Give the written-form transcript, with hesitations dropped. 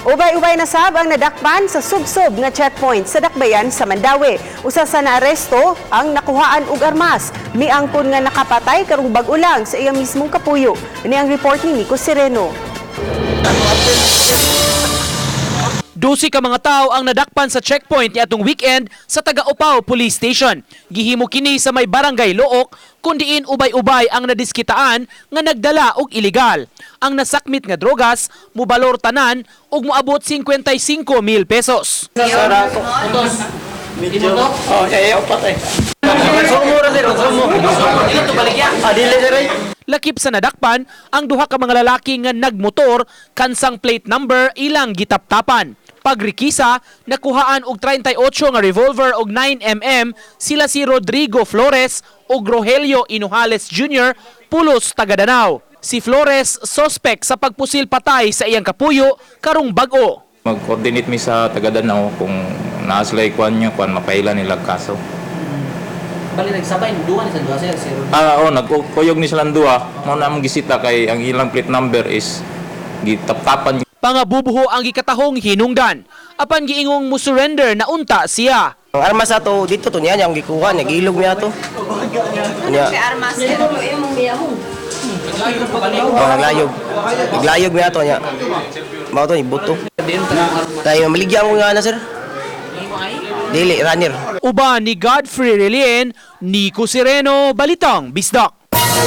Ubay-ubay na sab ang nadakpan sa subsob nga checkpoint sa Dakbayan sa Mandaue. Usa sa naaresto ang nakuhaan og armas. Miangkon nga nakapatay karong bag-o lang sa iyang mismong kapuyo. Ini ang report ni Nico Sereno. 12 ka mga tao ang nadakpan sa checkpoint niadtong weekend sa Taga-Upaw Police Station. Gihimo kini sa may barangay Looc kun diin ubay-ubay ang nadiskitaan nga nagdala og iligal. Ang nasakmit nga drogas mubalor tanan og moabot 55 mil pesos. Oh, eh, patay. Sumo ra sir, sumo. Ah, dili sir. Ay. Lakip sa nadakpan ang duha ka mga lalaki nga nagmotor kansang plate number ilang gitaptapan. Pagrikisa, nakuhaan og 38 nga revolver og 9 mm sila si Rodrigo Flores ug Rogelio Inujales Jr., pulos taga Danao. Si Flores suspect sa pagpusil patay sa iyang kapuyo karong bag-o. Mag-coordinate mi sa taga Danao kung naa sila kuan niya kuan mapaila nila kaso. Bali nagsabay duha ni sa duha, sir, sir. Ah, oh, nagkuyog ni silang duha. Mao na among gisita kay ang ilang plate number is gitaptapan. Pangabubuho ang gikatahong hinungdan. Apan giingong musurrender na unta siya. Ang armas ato dito to niya ang gikuha niya, gilog niya to. Niya. Armas. Oh, naglayog. Naglayog niya to niya. Mao to ni buto. Tayo maligya mo nga na, sir. Dili runner. Uban ni Godfrey Relien, Nico Sereno, Balitang Bisdak.